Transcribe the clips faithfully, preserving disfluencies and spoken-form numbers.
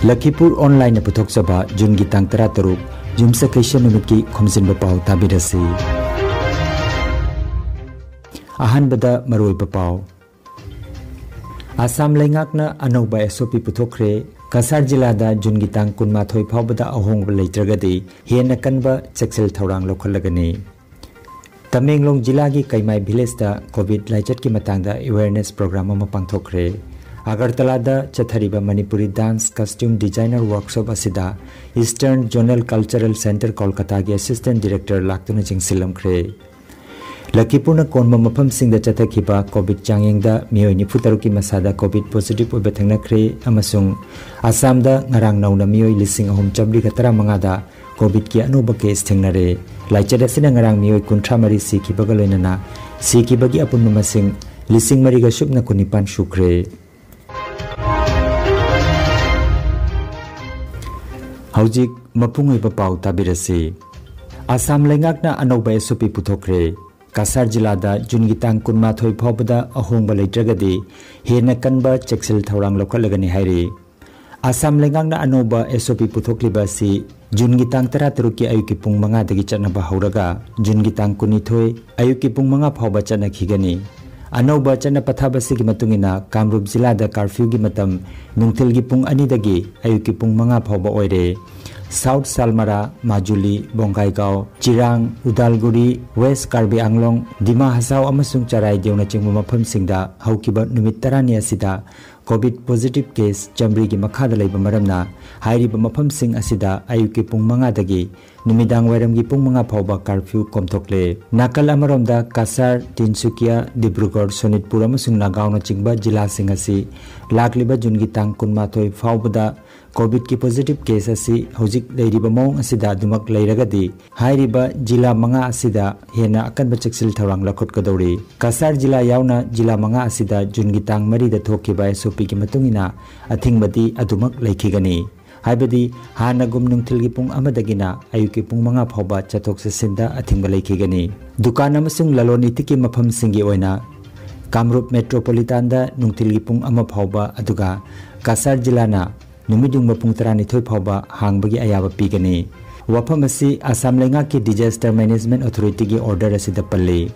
ꯂꯈꯤꯄꯨꯔ ꯑꯣꯟꯂꯥꯏꯟꯅ ꯄꯨꯊꯣꯛꯆꯕ ꯖꯨꯟꯒꯤ ꯇꯥꯡ ꯇꯔꯥꯇꯔꯨꯛ, ꯌꯨꯝꯁꯀꯩꯁ ꯅꯨꯃꯤꯠꯀꯤ ꯈꯣꯝꯖꯤꯟꯕ ꯄꯥꯎ ꯇꯥꯕꯤꯔꯁꯤ꯫ ꯑꯍꯥꯟꯕꯗ ꯃꯔꯨꯑꯣꯏꯕ ꯄꯥꯎ꯫ ꯑꯁꯥꯝ ꯂꯩꯉꯥꯛꯅ ꯑꯅꯧꯕ S O P ꯄꯨꯊꯣꯛꯈ꯭ꯔꯦ꯫ ꯀꯁꯥꯔ ꯖꯤꯂꯥꯗ ꯖꯨꯟꯒꯤ ꯇꯥꯡ ꯀꯨꯟꯃꯥꯊꯣꯏ ꯐꯥꯎꯕꯗ ꯑꯍꯣꯡꯕ ꯂꯩꯇ꯭ꯔꯒꯗꯤ ꯍꯦꯟꯅ ꯀꯟꯕ ꯆꯦꯛꯁꯤꯜ ꯊꯧꯔꯥꯡ ꯂꯧꯈꯠꯂꯒꯅꯤ꯫ ꯇꯃꯦꯡꯂꯣꯡ ꯖꯤꯂꯥꯒꯤ ꯀꯩꯃꯥꯏ ꯚꯤꯂꯦꯖꯇ ꯀꯣꯚꯤꯗ ꯂꯥꯏꯆꯠꯀꯤ ꯃꯇꯥꯡꯗ ꯑꯦꯋꯦꯌꯔꯅꯦꯁ ꯄ꯭ꯔꯣꯒ꯭ꯔꯥꯝ ꯑꯃ ꯄꯥꯡꯊꯣꯛꯈ꯭ꯔꯦ꯫ ꯑꯒꯔꯇꯂꯥꯗ ꯆꯠꯊꯔꯤꯕ Manipuri dance costume designer workshop ꯑꯁꯤꯗ ꯏꯁꯇꯔꯟ ꯖꯣꯅꯦꯜ ꯀꯜꯆꯔꯦꯜ ꯁꯦꯟꯇꯔ ꯀꯣꯜꯀꯇꯥꯒꯤ ꯑꯦꯁꯤꯁꯇꯦꯟ ꯗꯤꯔꯦꯛꯇꯔ ꯂꯥꯛꯇꯨꯅ ꯆꯦꯡꯁꯤꯜꯂꯝꯈ꯭ꯔꯦ꯫ ꯂꯈꯤꯄꯨꯔꯅ ꯀꯣꯟꯕ ꯃꯐꯝꯁꯤꯡꯗ ꯆꯠꯊꯈꯤꯕ ꯀꯣꯚꯤꯗ ꯆꯥꯡꯌꯦꯡꯗ ꯃꯤꯑꯣꯏ ꯅꯤꯐꯨ ꯇꯔꯨꯛꯀꯤ ꯃꯁꯥꯗ ꯀꯣꯚꯤꯗ ꯄꯣꯖꯤꯇꯤꯚ ꯑꯣꯏꯕ ꯊꯦꯡꯅꯈ꯭ꯔꯦ ꯑꯃꯁꯨꯡ ꯑꯁꯥꯝꯗ ꯉꯔꯥꯡ ꯅꯧꯅ ꯃꯤꯑꯣꯏ ꯂꯤꯁꯤꯡ ꯑꯍꯨꯝ ꯆꯥꯃꯔꯤꯒ ꯇꯔꯥꯃꯉꯥꯗ ꯀꯣꯚꯤꯗꯀꯤ ꯑꯅꯧꯕ ꯀꯦꯁ ꯊꯦꯡꯅꯔꯦ꯫ ꯂꯥꯏꯆꯠ ꯑꯁꯤꯅ ꯉꯔꯥꯡ ꯃꯤꯑꯣꯏ ꯀꯨꯟꯊ꯭ꯔꯥ ꯃꯔꯤ ꯁꯤꯈꯤꯕꯒ ꯂꯣꯏꯅꯅ ꯁꯤꯈꯤꯕꯒꯤ ꯑꯄꯨꯟꯕ ꯃꯁꯤꯡ ꯂꯤꯁꯤꯡ ꯃꯔꯤꯒ ꯁꯨꯞꯅ ꯀꯨꯟꯅꯤꯄꯥꯟ ꯁꯨꯈ꯭ꯔꯦ꯫ ꯍꯧꯖꯤꯛ ꯃꯄꯨꯡ ꯑꯣꯏꯕ ꯄꯥꯎ ꯇꯥꯕꯤꯔꯁꯤ꯫ ꯑꯁꯥꯝ ꯂꯩꯉꯥꯛꯅ ꯑꯅꯧꯕ S O P ꯄꯨꯊꯣꯛꯈ꯭ꯔꯦ꯫ ꯀꯁꯥꯔ ꯖꯤꯂꯥꯗ ꯖꯨꯟꯒꯤ ꯇꯥꯡ ꯀꯨꯟꯃꯥꯊꯣꯏ ꯐꯥꯎꯕꯗ ꯑꯍꯣꯡꯕ ꯂꯩꯇ꯭ꯔꯒꯗꯤ ꯍꯦꯟꯅ ꯀꯟꯕ ꯆꯦꯛꯁꯤꯜ ꯊꯧꯔꯥꯡ ꯂꯧꯈꯠꯂꯒꯅꯤ ꯍꯥꯏꯔꯤ꯫ ꯑꯁꯥꯝ ꯂꯩꯉꯥꯛꯅ ꯑꯅꯧꯕ S O P ꯄꯨꯊꯣꯛꯂꯤꯕ ꯑꯁꯤ ꯖꯨꯟꯒꯤ ꯇꯥꯡ ꯇꯔꯥꯇꯔꯨꯛꯀꯤ ꯑꯌꯨꯛꯀꯤ ꯄꯨꯡ ꯃꯉꯥꯗꯒꯤ ꯆꯠꯅꯕ ꯍꯧꯔꯒ ꯖꯨꯟꯒꯤ ꯇꯥꯡ ꯀꯨꯟꯅꯤꯊꯣꯏ ꯑꯌꯨꯛꯀꯤ ꯄꯨꯡ ꯃꯉꯥ ꯐꯥꯎꯕ ꯆꯠꯅꯈꯤꯒꯅꯤ꯫ ꯑꯅꯧꯕ ꯆꯠꯅ ꯄꯊꯥꯞ ꯑꯁꯤꯒꯤ ꯃꯇꯨꯡ ꯏꯟꯅ ꯀꯥꯝꯔꯨꯞ ꯖꯤꯂꯥꯗ ꯀꯥꯔꯐ꯭ꯌꯨꯒꯤ ꯃꯇꯝ ꯅꯨꯡꯊꯤꯜꯒꯤ ꯄꯨꯡ ꯑꯅꯤꯗꯒꯤ ꯑꯌꯨꯛꯀꯤ ꯄꯨꯡ ꯃꯉꯥ ꯐꯥꯎꯕ ꯑꯣꯏꯔꯦ꯫ ꯁꯥꯎꯠ ꯁꯥꯜꯃꯥꯔꯥ, ꯃꯥꯖꯨꯂꯤ, ꯕꯣꯡꯒꯥꯏꯒꯥꯎ, ꯆꯤꯔꯥꯡ, ꯎꯗꯥꯜꯒꯨꯔꯤ, ꯋꯦꯁ ꯀꯥꯔꯕꯤ ꯑꯪꯂꯣꯡ, ꯗꯤꯃꯥ ꯍꯁꯥꯎ ꯑꯃꯁꯨꯡ ꯆꯔꯥꯏꯗꯦꯎꯅꯆꯤꯡꯕ ꯃꯐꯝꯁꯤꯡꯗ ꯍꯧꯈꯤꯕ ꯅꯨꯃꯤꯠ ꯇꯔꯥꯅꯤ ꯑꯁꯤꯗ ꯀꯣꯚꯤꯗ ꯄꯣꯖꯤꯇꯤꯚ ꯀꯦꯁ ꯆꯥꯃꯔꯤꯒꯤ ꯃꯈꯥꯗ ꯂꯩꯕ ꯃꯔꯝꯅ ꯍꯥꯏꯔꯤꯕ ꯃꯐꯝꯁꯤꯡ ꯑꯁꯤꯗ ꯑꯌꯨꯛꯀꯤ ꯄꯨꯡ ꯃꯉꯥꯗꯒꯤ ꯅꯨꯃꯤꯗꯥꯡ ꯋꯥꯏꯔꯝꯒꯤ ꯄꯨꯡ ꯃꯉꯥ ꯐꯥꯎꯕ ꯀꯥꯔꯐ꯭ꯌꯨ ꯀꯣꯝꯊꯣꯛꯂꯦ꯫ ꯅꯥꯀꯜ ꯑꯃꯔꯣꯝꯗ ꯀꯁꯥꯔ, ꯇꯤꯟꯁꯨꯀꯤꯌꯥ, ꯗꯤꯕ꯭ꯔꯨꯒꯔ, ꯁꯣꯅꯤꯠꯄꯨꯔ ꯑꯃꯁꯨꯡ ꯅꯥꯒꯥꯎꯅꯆꯤꯡꯕ ꯖꯤꯂꯥꯁꯤꯡ ꯑꯁꯤ ꯂꯥꯛꯂꯤꯕ ꯖꯨꯟꯒꯤ ꯇꯥꯡ ꯀꯨꯟꯃꯥꯊꯣꯏ ꯐꯥꯎꯕꯗ ꯀꯣꯚꯤꯗꯀꯤ ꯄꯣꯖꯤꯇꯤꯚ ꯀꯦꯁ ꯑꯁꯤ ꯍꯧꯖꯤꯛ ꯂꯩꯔꯤꯕ ꯃꯑꯣꯡ ꯑꯁꯤꯗ ꯑꯗꯨꯃꯛ ꯂꯩꯔꯒꯗꯤ ꯍꯥꯏꯔꯤꯕ ꯖꯤꯂꯥ ꯃꯉꯥ ꯑꯁꯤꯗ ꯍꯦꯟꯅ ꯑꯀꯟꯕ ꯆꯦꯛꯁꯤꯜ ꯊꯧꯔꯥꯡ ꯂꯧꯈꯠꯀꯗꯧꯔꯤ꯫ ꯀꯁꯥꯔ ꯖꯤꯂꯥ ꯌꯥꯎꯅ ꯖꯤꯂꯥ ꯃꯉꯥ ꯑꯁꯤꯗ ꯖꯨꯟꯒꯤ ꯇꯥꯡ ꯃꯔꯤꯗ ꯊꯣꯛꯈꯤꯕ S O Pꯒꯤ ꯃꯇꯨꯡ ꯏꯟꯅ ꯑꯊꯤꯡꯕꯗꯤ ꯑꯗꯨꯃꯛ ꯂꯩꯈꯤꯒꯅꯤ꯫ ꯍꯥꯏꯕꯗꯤ ꯍꯥꯟꯅꯒꯨꯝ ꯅꯨꯡꯊꯤꯜꯒꯤ ꯄꯨꯡ ꯑꯃꯗꯒꯤꯅ ꯑꯌꯨꯛꯀꯤ ꯄꯨꯡ ꯃꯉꯥ ꯐꯥꯎꯕ ꯆꯠꯊꯣꯛ ꯆꯠꯁꯤꯟꯗ ꯑꯊꯤꯡꯕ ꯂꯩꯈꯤꯒꯅꯤ꯫ ꯗꯨꯀꯥꯟ ꯑꯃꯁꯨꯡ ꯂꯂꯣꯟ ꯏꯇꯤꯛꯀꯤ ꯃꯐꯝꯁꯤꯡꯒꯤ ꯑꯣꯏꯅ ꯀꯥꯃꯔꯨꯞ ꯃꯦꯇ꯭ꯔꯣꯄꯣꯂꯤꯇꯥꯟꯗ ꯅꯨꯡꯊꯤꯜꯒꯤ ꯄꯨꯡ ꯑꯃ ꯐꯥꯎꯕ, ꯑꯗꯨꯒ ꯀꯁꯥꯔ ꯖꯤꯂꯥꯅ ꯅꯨꯃꯤꯠ ꯌꯨꯡꯕ ꯄꯨꯡ ꯇꯔꯥꯅꯤꯊꯣꯏ ꯐꯥꯎꯕ ꯍꯥꯡꯕꯒꯤ ꯑꯌꯥꯕ ꯄꯤꯒꯅꯤ꯫ ꯋꯥꯐꯝ ꯑꯁꯤ ꯑꯁꯥꯝ ꯂꯩꯉꯥꯛꯀꯤ Disaster Management Authority ꯒꯤ order ꯑꯁꯤꯗ ꯄꯜꯂꯤ꯫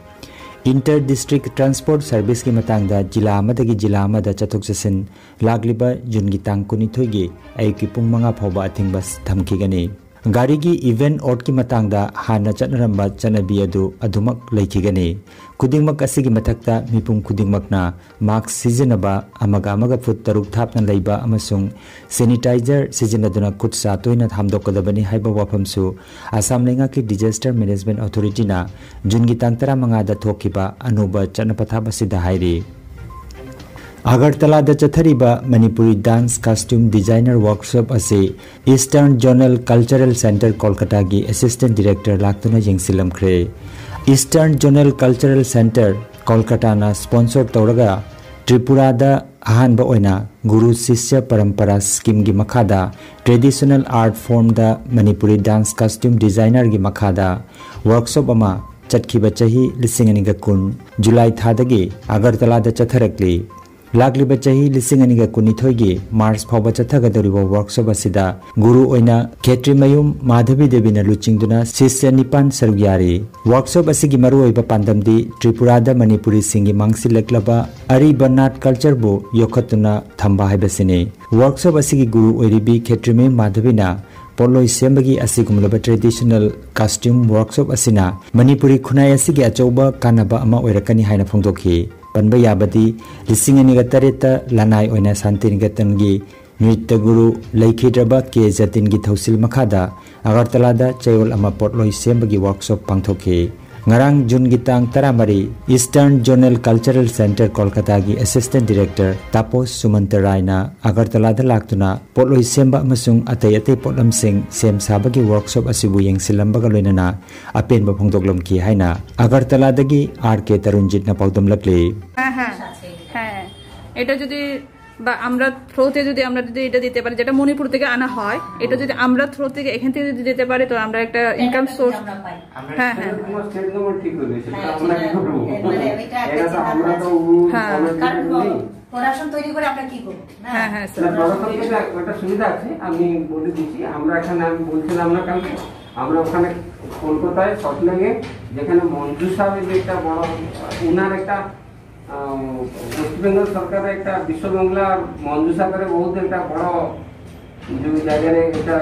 Inter District Transport Service ꯀꯤ ꯃꯇꯥꯡꯗ ꯖꯤꯂꯥ ꯑꯃꯗꯒꯤ ꯖꯤꯂꯥ ꯑꯃꯗ ꯆꯠꯊꯣꯛ ꯆꯠꯁꯤꯟ ꯂꯥꯛꯂꯤꯕ ꯖꯨꯟꯒꯤ ꯇꯥꯡ ꯀꯨꯟꯅꯤꯊꯣꯏꯒꯤ ꯑꯌꯨꯛꯀꯤ ꯄꯨꯡ ꯃꯉꯥ ꯐꯥꯎꯕ ꯑꯊꯤꯡꯕ ꯊꯝꯈꯤꯒꯅꯤ꯫ ꯒꯥꯔꯤꯒꯤ event out ꯀꯤ ꯃꯇꯥꯡꯗ ꯍꯥꯟꯅ ꯆꯠꯅꯔꯝꯕ ꯆꯠꯅꯕꯤ ꯑꯗꯨ ꯑꯗꯨꯃꯛ ꯂꯩꯈꯤꯒꯅꯤ꯫ ꯈꯨꯗꯤꯡꯃꯛ ꯑꯁꯤꯒꯤ ꯃꯊꯛꯇ ꯃꯤꯄꯨꯝ ꯈꯨꯗꯤꯡꯃꯛꯅ mask ꯁꯤꯖꯤꯟꯅꯕ, ꯑꯃꯒ ꯑꯃꯒ ꯐꯨꯠ ꯇꯔꯨꯛ ꯊꯥꯞꯅ ꯂꯩꯕ ꯑꯃꯁꯨꯡ sanitizer ꯁꯤꯖꯤꯟꯅꯗꯨꯅ ꯈꯨꯠ ꯁꯥ ꯇꯣꯏꯅ ꯍꯥꯝꯗꯣꯛꯀꯗꯕꯅꯤ ꯍꯥꯏꯕ ꯋꯥꯐꯝꯁꯨ ꯑꯁꯥꯝ ꯂꯩꯉꯥꯛꯀꯤ Disaster Management Authority ꯅ ꯖꯨꯟꯒꯤ ꯇꯥꯡ ꯇꯔꯥꯃꯉꯥꯗ ꯊꯣꯛꯈꯤꯕ ꯑꯅꯧꯕ ꯆꯠꯅ ꯄꯊꯥꯞ ꯑꯁꯤꯗ ꯍꯥꯏꯔꯤ꯫ ꯑꯒꯔꯇꯂꯥꯗ ꯆꯠꯊꯔꯤꯕ Manipuri dance costume designer workshop ꯑꯁꯤ Eastern Zonal Cultural Centre ꯀꯣꯜꯀꯇꯥꯒꯤ Assistant Director ꯂꯥꯛꯇꯨꯅ ꯌꯦꯡꯁꯤꯜꯂꯝꯈ꯭ꯔꯦ꯫ Eastern Zonal Cultural Centre ꯀꯣꯜꯀꯇꯥꯅ sponsor ꯇꯧꯔꯒ ꯇ꯭ꯔꯤꯄꯨꯔꯥꯗ ꯑꯍꯥꯟꯕ ꯑꯣꯏꯅ ꯒꯨꯔꯨ ꯁꯤꯁ꯭ꯌ ꯄꯔꯝꯄꯔꯥ scheme ꯒꯤ ꯃꯈꯥꯗ traditional art form ꯗ ꯃꯅꯤꯄꯨꯔꯤ dance costume designer ꯒꯤ ꯃꯈꯥꯗ workshop ꯑꯃ ꯆꯠꯈꯤꯕ ꯆꯍꯤ ꯂꯤꯁꯤꯡ ꯑꯅꯤꯒ ꯀꯨꯟ ꯖꯨꯂꯥꯏ ꯊꯥꯗꯒꯤ ꯑꯒꯔꯇꯂꯥꯗ ꯆꯠꯊꯔꯛꯂꯤ꯫ ꯂꯥꯛꯂꯤꯕ ꯆꯍꯤ ꯂꯤꯁꯤꯡ ꯑꯅꯤꯒ ꯀꯨꯟꯅꯤꯊꯣꯏꯒꯤ ꯃꯥꯔꯆ ꯐꯥꯎꯕ ꯆꯠꯊꯒꯗꯧꯔꯤꯕ workshop ꯑꯁꯤꯗ ꯒꯨꯔꯨ ꯑꯣꯏꯅ ꯈꯦꯇ꯭ꯔꯤꯃꯌꯨꯝ ꯃꯥꯙꯕꯤ ꯗꯦꯕꯤꯅ ꯂꯨꯆꯤꯡꯗꯨꯅ ꯁꯤꯁ꯭ꯌ ꯅꯤꯄꯥꯟ ꯁꯔꯨꯛ ꯌꯥꯔꯤ꯫ Workshop ꯑꯁꯤꯒꯤ ꯃꯔꯨꯑꯣꯏꯕ ꯄꯥꯟꯗꯝꯗꯤ ꯇ꯭ꯔꯤꯄꯨꯔꯥꯗ ꯃꯅꯤꯄꯨꯔꯤꯁꯤꯡꯒꯤ ꯃꯥꯡꯁꯤꯜꯂꯛꯂꯕ ꯑꯔꯤꯕ ꯅꯥꯠ culture ꯕꯨ ꯌꯣꯛꯈꯠꯇꯨꯅ ꯊꯝꯕ ꯍꯥꯏꯕꯁꯤꯅꯤ꯫ Workshop ꯑꯁꯤꯒꯤ ꯒꯨꯔꯨ ꯑꯣꯏꯔꯤꯕꯤ ꯈꯦꯇ꯭ꯔꯤꯃꯌꯨꯝ ꯃꯥꯙꯕꯤꯅ ꯄꯣꯠꯂꯣꯏ ꯁꯦꯝꯕꯒꯤ ꯑꯁꯤꯒꯨꯝꯂꯕ traditional costume workshop ꯑꯁꯤꯅ ꯃꯅꯤꯄꯨꯔꯤ ꯈꯨꯟꯅꯥꯏ ꯑꯁꯤꯒꯤ ꯑꯆꯧꯕ ꯀꯥꯟꯅꯕ ꯑꯃ ꯑꯣꯏꯔꯛꯀꯅꯤ ꯍꯥꯏꯅ ꯐꯣꯡꯗꯣꯛꯈꯤ꯫ ꯄꯟꯕ ꯌꯥꯕꯗꯤ, ꯂꯤꯁꯤꯡ ꯑꯅꯤꯒ ꯇꯔꯦꯠꯇ ꯂꯅꯥꯏ ꯑꯣꯏꯅ ꯁꯥꯟꯇꯤꯅꯤꯀꯦꯇꯟꯒꯤ ꯅ꯭ꯔꯤꯇ꯭ꯌ ꯒꯨꯔꯨ ꯂꯩꯈꯤꯗ꯭ꯔꯕ ꯀꯦ ꯖꯇꯤꯟꯒꯤ ꯊꯧꯁꯤꯜ ꯃꯈꯥꯗ ꯑꯒꯔꯇꯂꯥꯗ ꯆꯌꯣꯜ ꯑꯃ ꯄꯣꯠꯂꯣꯏ ꯁꯦꯝꯕꯒꯤ workshop ꯄꯥꯡꯊꯣꯛꯈꯤ꯫ ꯉꯔꯥꯡ ꯖꯨꯟꯒꯤ ꯇꯥꯡ ꯇꯔꯥꯃꯔꯤ, Eastern Zonal Cultural Centre ꯀꯣꯜꯀꯇꯥꯒꯤ Assistant Director ꯇꯥꯄꯣꯁ ꯁꯨꯃꯟꯇ ꯔꯥꯏꯅ ꯑꯒꯔꯇꯂꯥꯗ ꯂꯥꯛꯇꯨꯅ ꯄꯣꯠꯂꯣꯏ ꯁꯦꯝꯕ ꯑꯃꯁꯨꯡ ꯑꯇꯩ ꯑꯇꯩ ꯄꯣꯠꯂꯝꯁꯤꯡ ꯁꯦꯝ ꯁꯥꯕꯒꯤ workshop ꯑꯁꯤꯕꯨ ꯌꯦꯡꯁꯤꯜꯂꯝꯕꯒ ꯂꯣꯏꯅꯅ ꯑꯄꯦꯟꯕ ꯐꯣꯡꯗꯣꯛꯂꯝꯈꯤ ꯍꯥꯏꯅ ꯑꯒꯔꯇꯂꯥꯗꯒꯤ ꯑꯥꯔ ꯀꯦ ꯇꯔꯨꯟꯖꯤꯠꯅ ꯄꯥꯎꯗꯝꯂꯛꯂꯤ꯫ হ্যাঁ, হ্যাঁ, হ্যাঁ। এটা যদি বা আমরা থ্রোতে যদি আমরা যদি এটা দিতে পারি, যেটা মণিপুর থেকে আনা হয়, এটা যদি আমরা থ্রো থেকে এখান থেকে যদি দিতে পারি, তো আমরা একটা ইনকাম সোর্স। আমরা পাই। হ্যাঁ, হ্যাঁ। সেটা তোমার স্টেট গভর্নমেন্ট ঠিক করবে, সেটা হ্যাঁ, আমরা কি সেটা করবো? মানে এটা একটা এটা তো চিন্তা আমরা তো আছে। উ- হ্যাঁ। already কারণ নেই। প্রোডাকশন তৈরি করে আমরা কি করবো? হ্যাঁ হ্যাঁ না, প্রোডাকশন থেকে একটা সুবিধা আছে, আমি বলে দিচ্ছি। আমরা এখানে, আমি বলছিলাম না কালকে, আমরা ওখানে কলকাতায় সল্টলেকে, যেখানে মঞ্জু সাহেব যে একটা বড়, ওনার একটা আহ, ওয়েস্ট বেঙ্গল সরকারের একটা বিশ্ববাংলা মঞ্জু সাহেবের বহুত একটা বড় যে জায়গায় একটা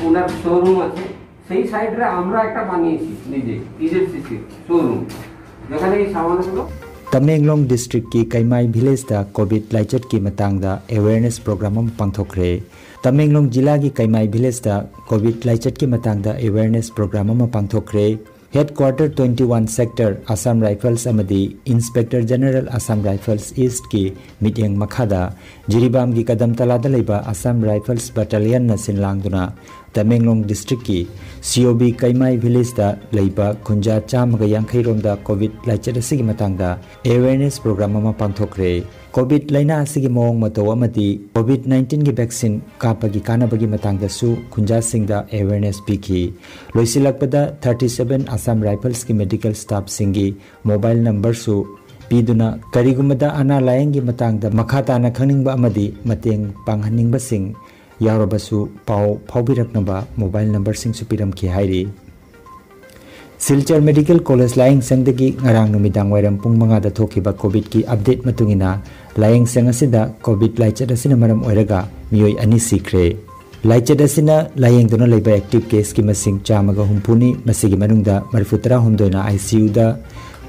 ওনার শোরুম আছে, সেই সাইডে আমরা একটা বানিয়েছি নিজে, ইজেডসিসি শোরুম, যেখানে এই সামানগুলো ꯇꯃꯦꯡꯂꯣꯡ ꯗꯤꯁꯇ꯭ꯔꯤꯛꯀꯤ ꯀꯩꯃꯥꯏ ꯚꯤꯂꯦꯖꯇ ꯀꯣꯚꯤꯗ ꯂꯥꯏꯆꯠꯀꯤ ꯃꯇꯥꯡꯗ ꯑꯦꯋꯦꯌꯔꯅꯦꯁ ꯄ꯭ꯔꯣꯒ꯭ꯔꯥꯝ ꯑꯃ ꯄꯥꯡꯊꯣꯛꯈ꯭ꯔꯦ꯫ ꯇꯃꯦꯡꯂꯣꯡ ꯖꯤꯂꯥꯒꯤ ꯀꯩꯃꯥꯏ ꯚꯤꯂꯦꯖꯇ ꯀꯣꯚꯤꯗ ꯂꯥꯏꯆꯠꯀꯤ ꯃꯇꯥꯡꯗ ꯑꯦꯋꯦꯌꯔꯅꯦꯁ ꯄ꯭ꯔꯣꯒ꯭ꯔꯥꯝ ꯑꯃ ꯄꯥꯡꯊꯣꯛꯈ꯭ꯔꯦ꯫ Headquarter twenty one sector Assam rifles ꯑꯃꯗꯤ ꯏꯟꯁꯄꯦꯛꯇꯔ ꯖꯦꯅꯔꯦꯜ ꯑꯁꯥꯝ ꯔꯥꯏꯐꯜꯁ ꯏꯁ꯭ꯠꯀꯤ ꯃꯤꯠꯌꯦꯡ ꯃꯈꯥꯗ ꯖꯤꯔꯤꯕꯥꯝꯒꯤ ꯀꯗꯝꯇꯂꯥꯗ ꯂꯩꯕ ꯑꯁꯥꯝ ꯔꯥꯏꯐꯜꯁ ꯕꯠꯇꯥꯂꯤꯌꯟꯅ ꯁꯤꯟ ꯂꯥꯡꯗꯨꯅ ꯇꯃꯦꯡꯂꯣꯡ ꯗꯤꯁꯇ꯭ꯔꯤꯛꯀꯤ ꯁꯤꯑꯣꯕꯤ ꯀꯩꯃꯥꯏ ꯚꯤꯂꯦꯖꯇ ꯂꯩꯕ ꯈꯨꯟꯖꯥ ꯆꯥꯝꯃꯒ ꯌꯥꯡꯈꯩ ꯔꯣꯝꯗ ꯀꯣꯚꯤꯗ ꯂꯥꯏꯆꯠ ꯑꯁꯤꯒꯤ ꯃꯇꯥꯡꯗ ꯑꯦꯋꯦꯌꯔꯅꯦꯁ ꯄ꯭ꯔꯣꯒ꯭ꯔꯥꯝ ꯑꯃ ꯄꯥꯡꯊꯣꯛꯈ꯭ꯔꯦ꯫ ꯀꯣꯚꯤꯗ ꯂꯥꯏꯅꯥ ꯑꯁꯤꯒꯤ ꯃꯑꯣꯡ ꯃꯇꯧ ꯑꯃꯗꯤ ꯀꯣꯚꯤꯗ ꯅꯥꯏꯟꯇꯤꯟꯒꯤ ꯚꯦꯛꯁꯤꯟ ꯀꯥꯞꯄꯒꯤ ꯀꯥꯟꯅꯕꯒꯤ ꯃꯇꯥꯡꯗꯁꯨ ꯈꯨꯟꯖꯥꯁꯤꯡꯗ ꯑꯦꯋꯦꯌꯔꯅꯦꯁ ꯄꯤꯈꯤ꯫ ꯂꯣꯏꯁꯤꯜꯂꯛꯄꯗ ꯊꯥꯔꯇꯤ ꯁꯚꯦꯟ ꯑꯁꯥꯝ ꯔꯥꯏꯐꯜꯁꯀꯤ ꯃꯦꯗꯤꯀꯦꯜ ꯁ꯭ꯇꯥꯐꯁꯤꯡꯒꯤ ꯃꯣꯕꯥꯏꯜ ꯅꯝꯕꯔꯁꯨ ꯄꯤꯗꯨꯅ ꯀꯔꯤꯒꯨꯝꯕꯗ ꯑꯅꯥ ꯂꯥꯌꯦꯡꯒꯤ ꯃꯇꯥꯡꯗ ꯃꯈꯥ ꯇꯥꯅ ꯈꯪꯅꯤꯡꯕ ꯑꯃꯗꯤ ꯃꯇꯦꯡ ꯄꯥꯡꯍꯟꯅꯤꯡꯕꯁꯤꯡ ꯌꯥꯎꯔꯕꯁꯨ ꯄꯥꯎ ꯐꯥꯎꯕꯤꯔꯛꯅꯕ ꯃꯣꯕꯥꯏꯜ ꯅꯝꯕꯔꯁꯤꯡꯁꯨ ꯄꯤꯔꯝꯈꯤ ꯍꯥꯏꯔꯤ꯫ ꯁꯤꯜꯆꯔ ꯃꯦꯗꯤꯀꯦꯜ ꯀꯣꯂꯦꯖ ꯂꯥꯌꯦꯡ ꯁꯪꯗꯒꯤ ꯉꯔꯥꯡ ꯅꯨꯃꯤꯗꯥꯡ ꯋꯥꯏꯔꯝ ꯄꯨꯡ ꯃꯉꯥꯗ ꯊꯣꯛꯈꯤꯕ ꯀꯣꯚꯤꯗꯀꯤ ꯑꯞꯗꯦꯠ ꯃꯇꯨꯡ ꯏꯟꯅ ꯂꯥꯌꯦꯡ ꯁꯪ ꯑꯁꯤꯗ ꯀꯣꯚꯤꯗ ꯂꯥꯏꯆꯠ ꯑꯁꯤꯅ ꯃꯔꯝ ꯑꯣꯏꯔꯒ ꯃꯤꯑꯣꯏ ꯑꯅꯤ ꯁꯤꯈ꯭ꯔꯦ꯫ ꯂꯥꯏꯆꯠ ꯑꯁꯤꯅ ꯂꯥꯌꯦꯡꯗꯨꯅ ꯂꯩꯕ ꯑꯦꯛꯇꯤꯚ ꯀꯦꯁꯀꯤ ꯃꯁꯤꯡ ꯆꯥꯝꯃꯒ ꯍꯨꯝꯐꯨꯅꯤ꯫ ꯃꯁꯤꯒꯤ ꯃꯅꯨꯡꯗ ꯃꯔꯤꯐꯨ ꯇꯔꯥ ꯍꯨꯝꯗꯣꯏꯅ ꯑꯥꯏ ꯁꯤ ꯌꯨꯗ,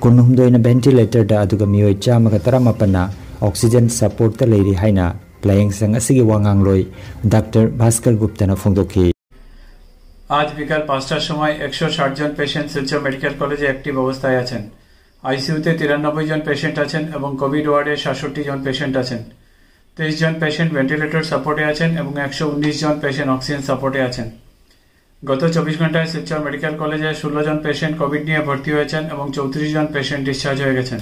ꯀꯨꯟꯍꯨꯝꯗꯣꯏꯅ ꯚꯦꯟꯇꯤꯂꯦꯇꯔꯗ, ꯑꯗꯨꯒ ꯃꯤꯑꯣꯏ ꯆꯥꯝꯃꯒ ꯇꯔꯥꯃꯥꯄꯟꯅ ꯑꯣꯛꯁꯤꯖꯟ ꯁꯄꯣꯔꯠꯇ ꯂꯩꯔꯤ ꯍꯥꯏꯅ ꯂꯥꯌꯦꯡ ꯁꯪ ꯑꯁꯤꯒꯤ ꯋꯥꯉꯥꯡꯂꯣꯏ ꯗꯥꯛꯇꯔ ꯚꯥꯁꯀꯔ ꯒꯨꯞꯇꯅ ꯐꯣꯡꯗꯣꯛꯈꯤ꯫ আজ বিকাল পাঁচটার সময় একশো ষাট জন পেশেন্ট শিলচর মেডিকেল কলেজে অ্যাক্টিভ অবস্থায় আছেন। আইসিইউতে তিরানব্বই জন পেশেন্ট আছেন এবং কোভিড ওয়ার্ডে সাতষট্টি জন পেশেন্ট আছেন। তেইশ জন পেশেন্ট ভেন্টিলেটর সাপোর্টে আছেন এবং একশো উনিশ জন পেশেন্ট অক্সিজেন সাপোর্টে আছেন। গত চব্বিশ ঘন্টায় শিলচর মেডিকেল কলেজে ষোলো জন পেশেন্ট কোভিড নিয়ে ভর্তি হয়েছেন এবং চৌত্রিশ জন পেশেন্ট ডিসচার্জ হয়ে গেছেন।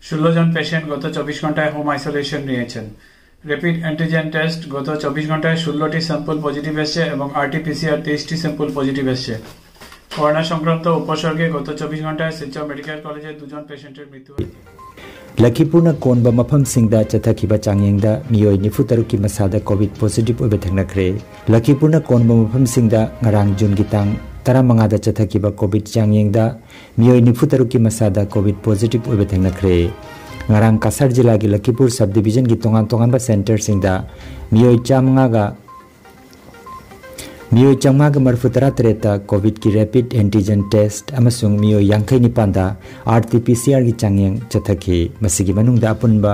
ষোলো জন পেশেন্ট গত চব্বিশ ঘন্টায় হোম আইসোলেশন নিয়েছেন। র্যাপিড অ্যান্টিজেন টেস্ট গত চব্বিশ ঘন্টায় ষোলোটি স্যাম্পল পজিটিভ এসছে এবং আরটিপিসিআর তেইশটি স্যাম্পল পজিটিভ এসছে। করোনা সংক্রান্ত উপসর্গে গত চব্বিশ ঘন্টায় শিলচর মেডিকেল কলেজে দুজন পেশেন্টের মৃত্যু হয়েছে। ꯂꯈꯤꯄꯨꯔꯅ ꯀꯣꯟꯕ ꯃꯐꯝꯁꯤꯡꯗ ꯆꯠꯊꯈꯤꯕ ꯆꯥꯡꯌꯦꯡꯗ ꯃꯤꯑꯣꯏ ꯅꯤꯐꯨ ꯇꯔꯨꯛꯀꯤ ꯃꯁꯥꯗ ꯀꯣꯚꯤꯗ ꯄꯣꯖꯤꯇꯤꯚ ꯑꯣꯏꯕ ꯊꯦꯡꯅꯈ꯭ꯔꯦ꯫ ꯂꯈꯤꯄꯨꯔꯅ ꯀꯣꯟꯕ ꯃꯐꯝꯁꯤꯡꯗ ꯉꯔꯥꯡ ꯖꯨꯟꯒꯤ ꯇꯥꯡ ꯇꯔꯥꯃꯉꯥꯗ ꯆꯠꯊꯈꯤꯕ ꯀꯣꯚꯤꯗ ꯆꯥꯡꯌꯦꯡꯗ ꯃꯤꯑꯣꯏ ꯅꯤꯐꯨ ꯇꯔꯨꯛꯀꯤ ꯃꯁꯥꯗ ꯀꯣꯚꯤꯗ ꯄꯣꯖꯤꯇꯤꯚ ꯑꯣꯏꯕ ꯊꯦꯡꯅꯈ꯭ꯔꯦ꯫ ꯉꯔꯥꯡ ꯀꯁꯥꯔ ꯖꯤꯂꯥꯒꯤ ꯂꯈꯤꯄꯨꯔ ꯁꯕ ꯗꯤꯕꯤꯖꯟꯒꯤ ꯇꯣꯉꯥꯟ ꯇꯣꯉꯥꯟꯕ ꯁꯦꯟꯇꯔꯁꯤꯡꯗ ꯃꯤꯑꯣꯏ ꯆꯥꯃꯉꯥꯒ ꯃꯤꯑꯣꯏ ꯆꯥꯃꯉꯥꯒ ꯃꯔꯤꯐꯨ ꯇꯔꯥ ꯇꯔꯦꯠꯇ ꯀꯣꯚꯤꯗꯀꯤ ꯔꯦꯄꯤꯗ ꯑꯦꯟꯇꯤꯖꯦꯟ ꯇꯦꯁ꯭ꯠ ꯑꯃꯁꯨꯡ ꯃꯤꯑꯣꯏ ꯌꯥꯡꯈꯩ ꯅꯤꯄꯥꯟꯗ ꯑꯥꯔ ꯇꯤ ꯄꯤ ꯁꯤ ꯑꯥꯔꯒꯤ ꯆꯥꯡꯌꯦꯡ ꯆꯠꯊꯈꯤ꯫ ꯃꯁꯤꯒꯤ ꯃꯅꯨꯡꯗ ꯑꯄꯨꯟꯕ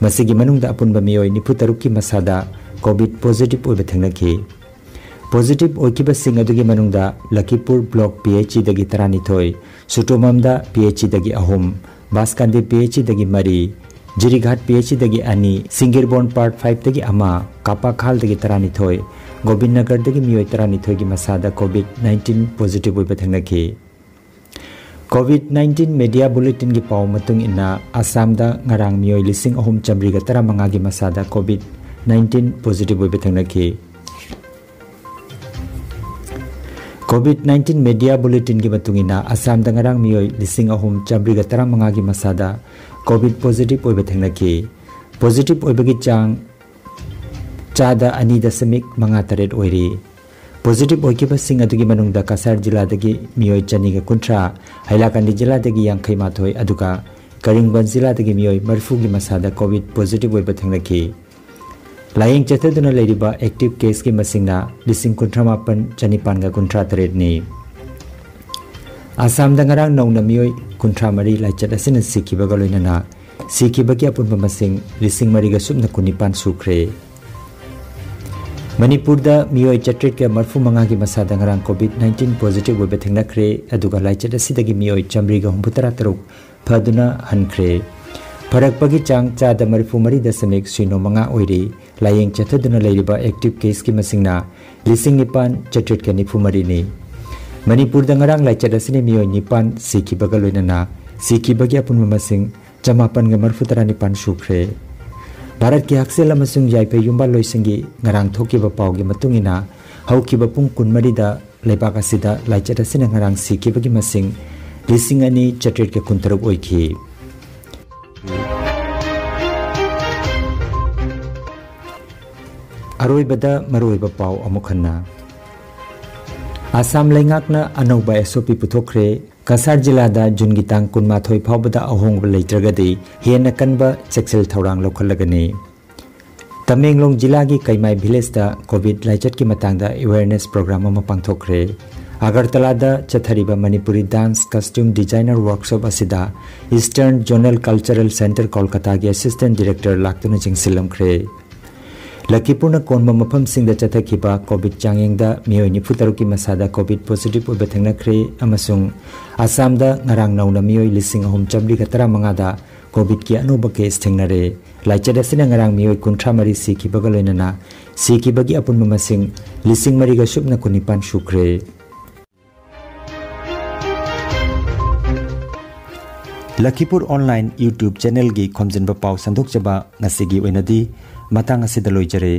ꯃꯁꯤꯒꯤ ꯃꯅꯨꯡꯗ ꯑꯄꯨꯟꯕ ꯃꯤꯑꯣꯏ ꯅꯤꯐꯨ ꯇꯔꯨꯛꯀꯤ ꯃꯁꯥꯗ ꯀꯣꯚꯤꯗ ꯄꯣꯖꯤꯇꯤꯚ ꯑꯣꯏꯕ ꯊꯦꯡꯅꯈꯤ꯫ ꯄꯣꯖꯤꯇꯤꯚ ꯑꯣꯏꯈꯤꯕꯁꯤꯡ ꯑꯗꯨꯒꯤ ꯃꯅꯨꯡꯗ ꯂꯈꯤꯄꯨꯔ ꯕ꯭ꯂꯣꯛ ꯄꯤ ꯑꯩꯆ ꯁꯤꯗꯒꯤ ꯇꯔꯥꯅꯤꯊꯣꯏ, ꯁꯨꯇꯣꯃꯝꯗ ꯄꯤ ꯑꯩꯆ ꯁꯤꯗꯒꯤ ꯑꯍꯨꯝ, ꯕꯥꯁꯀꯥꯟꯗꯤ ꯄꯤ ꯑꯩꯆ ꯁꯤꯗꯒꯤ ꯃꯔꯤ, ꯖꯤꯔꯤꯘꯥꯠ ꯄꯤ ꯑꯩꯆ ꯁꯤꯗꯒꯤ ꯑꯅꯤ, ꯁꯤꯡꯒꯤꯔꯕꯣꯟ ꯄꯥꯔꯠ ꯐꯥꯏꯚꯇꯒꯤ ꯑꯃ, ꯀꯥꯄꯥꯈꯥꯜꯗꯒꯤ ꯇꯔꯥꯅꯤꯊꯣꯏ, ꯒꯣꯕꯤꯟꯗꯅꯒꯔꯗꯒꯤ ꯃꯤꯑꯣꯏ ꯇꯔꯥꯅꯤꯊꯣꯏꯒꯤ ꯃꯁꯥꯗ ꯀꯣꯚꯤꯗ ꯅꯥꯏꯟꯇꯤꯟ ꯄꯣꯖꯤꯇꯤꯚ ꯑꯣꯏꯕ ꯊꯦꯡꯅꯈꯤ꯫ ꯀꯣꯚꯤꯗ ꯅꯥꯏꯟꯇꯤꯟ ꯃꯦꯗꯤꯌꯥ ꯕꯨꯂꯦꯇꯤꯟꯒꯤ ꯄꯥꯎ ꯃꯇꯨꯡ ꯏꯟꯅ, ꯑꯁꯥꯝꯗ ꯉꯔꯥꯡ ꯃꯤꯑꯣꯏ ꯂꯤꯁꯤꯡ ꯑꯍꯨꯝ ꯆꯥꯃꯔꯤꯒ ꯇꯔꯥꯃꯉꯥꯒꯤ ꯃꯁꯥꯗ ꯀꯣꯚꯤꯗ ꯅꯥꯏꯟꯇꯤꯟ ꯄꯣꯖꯤꯇꯤꯚ ꯑꯣꯏꯕ ꯊꯦꯡꯅꯈꯤ꯫ ꯀꯣꯚꯤꯗ ꯅꯥꯏꯟꯇꯤꯟ ꯃꯦꯗꯤꯌꯥ ꯕꯨꯂꯦꯇꯤꯟꯒꯤ ꯃꯇꯨꯡ ꯏꯟꯅ, ꯑꯁꯥꯝꯗ ꯉꯔꯥꯡ ꯃꯤꯑꯣꯏ ꯂꯤꯁꯤꯡ ꯑꯍꯨꯝ ꯆꯥꯃꯔꯤꯒ ꯇꯔꯥꯃꯉꯥꯒꯤ ꯃꯁꯥꯗ ꯀꯣꯚꯤꯗ ꯄꯣꯖꯤꯇꯤꯚ ꯑꯣꯏꯕ ꯊꯦꯡꯅꯈꯤ꯫ ꯄꯣꯖꯤꯇꯤꯚ ꯑꯣꯏꯕꯒꯤ ꯆꯥꯡ ꯆꯥꯗ ꯑꯅꯤ ꯗꯁꯃꯤꯛ ꯃꯉꯥ ꯇꯔꯦꯠ ꯑꯣꯏꯔꯤ꯫ ꯄꯣꯖꯤꯇꯤꯚ ꯑꯣꯏꯈꯤꯕꯁꯤꯡ ꯑꯗꯨꯒꯤ ꯃꯅꯨꯡꯗ ꯀꯁꯥꯔ ꯖꯤꯂꯥꯗꯒꯤ ꯃꯤꯑꯣꯏ ꯆꯅꯤꯒ ꯀꯨꯟꯊ꯭ꯔꯥ, ꯍꯩꯂꯥꯀꯥꯟꯗꯤ ꯖꯤꯂꯥꯗꯒꯤ ꯌꯥꯡꯈꯩ ꯃꯥꯊꯣꯏ, ꯑꯗꯨꯒ ꯀꯔꯤꯡꯕꯟ ꯖꯤꯂꯥꯗꯒꯤ ꯃꯤꯑꯣꯏ ꯃꯔꯤꯐꯨꯒꯤ ꯃꯁꯥꯗ ꯀꯣꯚꯤꯗ ꯄꯣꯖꯤꯇꯤꯚ ꯑꯣꯏꯕ ꯊꯦꯡꯅꯈꯤ꯫ ꯂꯥꯌꯦꯡ ꯆꯠꯊꯗꯨꯅ ꯂꯩꯔꯤꯕ ꯑꯦꯛꯇꯤꯚ ꯀꯦꯁꯀꯤ ꯃꯁꯤꯡꯅ ꯂꯤꯁꯤꯡ ꯀꯨꯟꯊ꯭ꯔꯥ ꯃꯥꯄꯟ ꯆꯅꯤꯄꯥꯟꯒ ꯀꯨꯟꯊ꯭ꯔꯥ ꯇꯔꯦꯠꯅꯤ꯫ ꯑꯁꯥꯝꯗ ꯉꯔꯥꯡ ꯅꯧꯅ ꯃꯤꯑꯣꯏ ꯀꯨꯟꯊ꯭ꯔꯥ ꯃꯔꯤ ꯂꯥꯏꯆꯠ ꯑꯁꯤꯅ ꯁꯤꯈꯤꯕꯒ ꯂꯣꯏꯅꯅ ꯁꯤꯈꯤꯕꯒꯤ ꯑꯄꯨꯟꯕ ꯃꯁꯤꯡ ꯂꯤꯁꯤꯡ ꯃꯔꯤꯒ ꯁꯨꯞꯅ ꯀꯨꯟꯅꯤꯄꯥꯟ ꯁꯨꯈ꯭ꯔꯦ꯫ ꯃꯅꯤꯄꯨꯔꯗ ꯃꯤꯑꯣꯏ ꯆꯥꯇ꯭ꯔꯦꯠꯀ ꯃꯔꯤꯐꯨ ꯃꯉꯥꯒꯤ ꯃꯁꯥꯗ ꯉꯔꯥꯡ ꯀꯣꯚꯤꯗ ꯅꯥꯏꯟꯇꯤꯟ ꯄꯣꯖꯤꯇꯤꯚ ꯑꯣꯏꯕ ꯊꯦꯡꯅꯈ꯭ꯔꯦ, ꯑꯗꯨꯒ ꯂꯥꯏꯆꯠ ꯑꯁꯤꯗꯒꯤ ꯃꯤꯑꯣꯏ ꯆꯥꯃꯔꯤꯒ ꯍꯨꯝꯐꯨꯇꯔꯥ ꯇꯔꯨꯛ ꯐꯗꯨꯅ ꯍꯟꯈ꯭ꯔꯦ꯫ ꯐꯔꯛꯄꯒꯤ ꯆꯥꯡ ꯆꯥꯗ ꯃꯔꯤꯐꯨ ꯃꯔꯤ ꯗꯁꯃꯤꯛ ꯁꯤꯅꯣ ꯃꯉꯥ ꯑꯣꯏꯔꯤ꯫ ꯂꯥꯌꯦꯡ ꯆꯠꯊꯗꯨꯅ ꯂꯩꯔꯤꯕ ꯑꯦꯛꯇꯤꯚ ꯀꯦꯁꯀꯤ ꯃꯁꯤꯡꯅ ꯂꯤꯁꯤꯡ ꯅꯤꯄꯥꯟ ꯆꯥꯇ꯭ꯔꯦꯠꯀ ꯅꯤꯐꯨ ꯃꯔꯤꯅꯤ꯫ ꯃꯅꯤꯄꯨꯔꯗ ꯉꯔꯥꯡ ꯂꯥꯏꯆꯠ ꯑꯁꯤꯅ ꯃꯤꯑꯣꯏ ꯅꯤꯄꯥꯟ ꯁꯤꯈꯤꯕꯒ ꯂꯣꯏꯅꯅ ꯁꯤꯈꯤꯕꯒꯤ ꯑꯄꯨꯟꯕ ꯃꯁꯤꯡ ꯆꯃꯥꯄꯟꯒ ꯃꯔꯤꯐꯨ ꯇꯔꯥ ꯅꯤꯄꯥꯟ ꯁꯨꯈ꯭ꯔꯦ꯫ ꯚꯥꯔꯠꯀꯤ ꯍꯛꯁꯦꯜ ꯑꯃꯁꯨꯡ ꯌꯥꯏꯐ ꯌꯨꯝꯕꯥꯜꯂꯣꯏꯁꯪꯒꯤ ꯉꯔꯥꯡ ꯊꯣꯛꯈꯤꯕ ꯄꯥꯎꯒꯤ ꯃꯇꯨꯡ ꯏꯟꯅ, ꯍꯧꯈꯤꯕ ꯄꯨꯡ ꯀꯨꯟꯃꯔꯤꯗ ꯂꯩꯕꯥꯛ ꯑꯁꯤꯗ ꯂꯥꯏꯆꯠ ꯑꯁꯤꯅ ꯉꯔꯥꯡ ꯁꯤꯈꯤꯕꯒꯤ ꯃꯁꯤꯡ ꯂꯤꯁꯤꯡ ꯑꯅꯤ ꯆꯥꯇ꯭ꯔꯦꯠꯀ ꯀꯨꯟꯇꯔꯨꯛ ꯑꯣꯏꯈꯤ꯫ ꯑꯔꯣꯏꯕꯗ ꯃꯔꯨꯑꯣꯏꯕ ꯄꯥꯎ ꯑꯃꯨꯛ ꯍꯟꯅ꯫ ꯑꯁꯥꯝ ꯂꯩꯉꯥꯛꯅ ꯑꯅꯧꯕ S O P ꯄꯨꯊꯣꯛꯈ꯭ꯔꯦ꯫ ꯀꯁꯥꯔ ꯖꯤꯂꯥꯗ ꯖꯨꯟꯒꯤ ꯇꯥꯡ ꯀꯨꯟꯃꯥꯊꯣꯏ ꯐꯥꯎꯕꯗ ꯑꯍꯣꯡꯕ ꯂꯩꯇ꯭ꯔꯒꯗꯤ ꯍꯦꯟꯅ ꯀꯟꯕ ꯆꯦꯛꯁꯤꯜ ꯊꯧꯔꯥꯡ ꯂꯧꯈꯠꯂꯒꯅꯤ꯫ ꯇꯃꯦꯡꯂꯣꯡ ꯖꯤꯂꯥꯒꯤ ꯀꯩꯃꯥꯏ ꯚꯤꯂꯦꯖꯇ COVID ꯂꯥꯏꯆꯠꯀꯤ ꯃꯇꯥꯡꯗ awareness program ꯑꯃ ꯄꯥꯡꯊꯣꯛꯈ꯭ꯔꯦ꯫ ꯑꯒꯔꯇꯂꯥꯗ ꯆꯠꯊꯔꯤꯕ Manipuri dance costume designer workshop ꯑꯁꯤꯗ Eastern Zonal Cultural Centre ꯀꯣꯜꯀꯇꯥꯒꯤ assistant director ꯂꯥꯛꯇꯨꯅ ꯌꯦꯡꯁꯤꯜꯂꯝꯈ꯭ꯔꯦ꯫ ꯂꯈꯤꯄꯨꯔꯅ ꯀꯣꯟꯕ ꯃꯐꯝꯁꯤꯡꯗ ꯆꯠꯊꯈꯤꯕ COVID ꯆꯥꯡꯌꯦꯡꯗ ꯃꯤꯑꯣꯏ ꯅꯤꯐꯨ ꯇꯔꯨꯛꯀꯤ ꯃꯁꯥꯗ COVID positive ꯑꯣꯏꯕ ꯊꯦꯡꯅꯈ꯭ꯔꯦ ꯑꯃꯁꯨꯡ ꯑꯁꯥꯝꯗ ꯉꯔꯥꯡ ꯅꯧꯅ ꯃꯤꯑꯣꯏ ꯂꯤꯁꯤꯡ ꯑꯍꯨꯝ ꯆꯥꯃꯔꯤꯒ ꯇꯔꯥꯃꯉꯥꯗ COVIDꯀꯤ ꯑꯅꯧꯕ case ꯊꯦꯡꯅꯔꯦ꯫ ꯂꯥꯏꯆꯠ ꯑꯁꯤꯅ ꯉꯔꯥꯡ ꯃꯤꯑꯣꯏ ꯀꯨꯟꯊ꯭ꯔꯥ ꯃꯔꯤ ꯁꯤꯈꯤꯕꯒ ꯂꯣꯏꯅꯅ ꯁꯤꯈꯤꯕꯒꯤ ꯑꯄꯨꯟꯕ ꯃꯁꯤꯡ ꯂꯤꯁꯤꯡ ꯃꯔꯤꯒ ꯁꯨꯞꯅ ꯀꯨꯟꯅꯤꯄꯥꯟ ꯁꯨꯈ꯭ꯔꯦ꯫ ꯂꯈꯤꯄꯨꯔ online YouTube channelꯒꯤ ꯈꯣꯝꯖꯤꯟꯕ ꯄꯥꯎ ꯁꯟꯗꯣꯛꯆꯕ ꯉꯁꯤꯒꯤ ꯑꯣꯏꯅꯗꯤ ꯃꯇꯥꯡ ꯑꯁꯤꯗ ꯂꯣꯏꯖꯔꯦ꯫